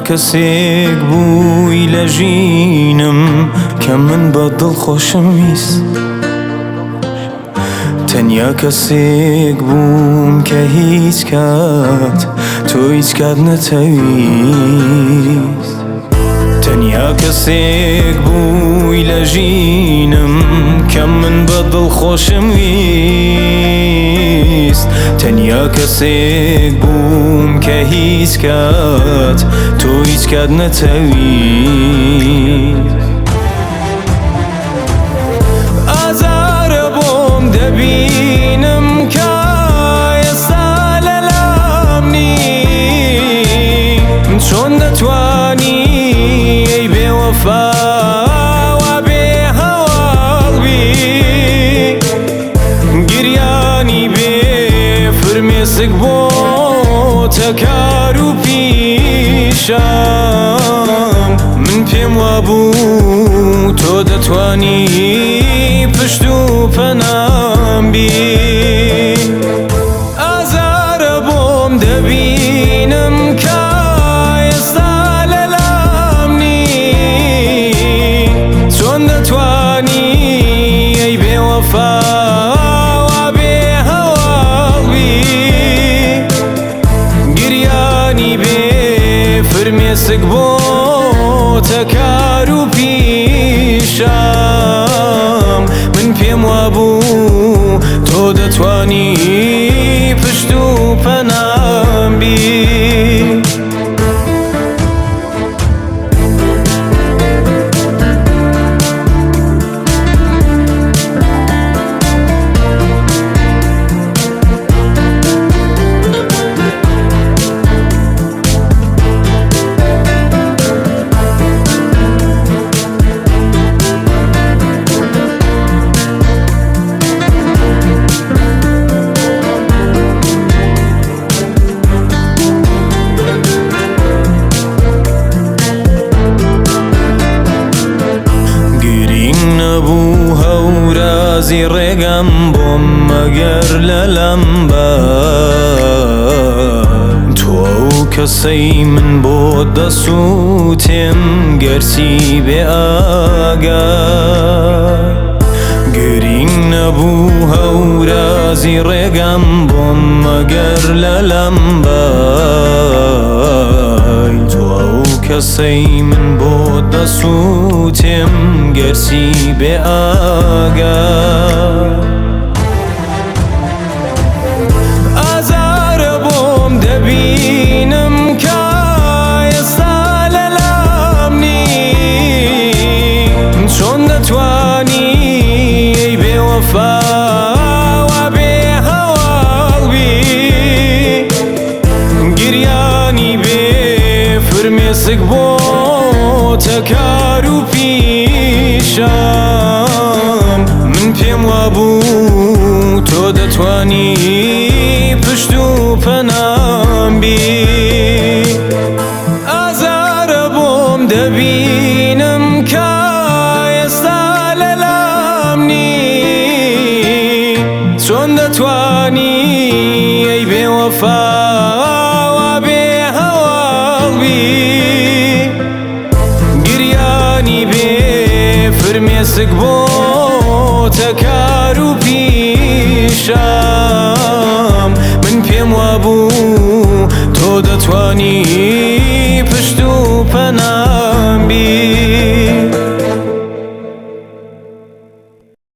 کەسێک بووی لە ژینم کە من بە دڵ خۆشم ویست. تەنیا کەسێک بووم کە هیچ کات تۆ هیچ کات نەتەویست. تەنیا کەسێک بووی لە ژینم کە من بە دڵ خۆشم ویست. تەنیا کەسێک بووم کە هیچ کات تۆ هیچ کات نەتەویست. ئازارە بۆم دەبینم کە ئێستا لەلام نی، چۆن دەتوانی ئەی بێوەفا وا بێ هەواڵ بی؟ گریانی بێ فرمێسک بۆتە کار و پیشەم. من پێم وابوو تۆ دەتوانی پشت و پەنام بی. ئازارە بۆم دەبینم کە ئێستا لەلام نی، چۆن دەتوانی ئەی بێوەفا وا بێ هەواڵ بی؟ گریانی بێ فرمێسک بۆتە کار و پیشەم. من پێم وابوو تۆ دەتوانی پشت و پەنام بی. گرینگ نەبوو هەورازی ڕێگەم بۆم مەگەر لە لەمبا، تۆ ئەو کەسەی من بۆ دەسووتێم گەرچی بێ ئاگا. گرینگ نەبوو هەورازی ڕێگەم بۆم مەگەر لە لەمبای، تۆ ئەو کەسەی من بۆ دەسووتێم گەرچی بێ ئاگا. ئازارە بۆم دەبینم کە ئێستا لەلام نی، چۆن دەتوانی ئەی بێوەفا وا بێ هەواڵ بی؟ گریانی بێ فرمێسک بۆتە کار و پیشەم. من پێم وابوو تۆ دەتوانی پشت و پەنام بی. ئازارە بۆم دەبینم کە ئێستا لەلام نی، چۆن دەتوانی ئەی بێوەفا وا بێ هەواڵ بی؟ گریانی بێ فرمێسک بۆتە کار و پیشەم. من پێم وابوو تۆ دەتوانی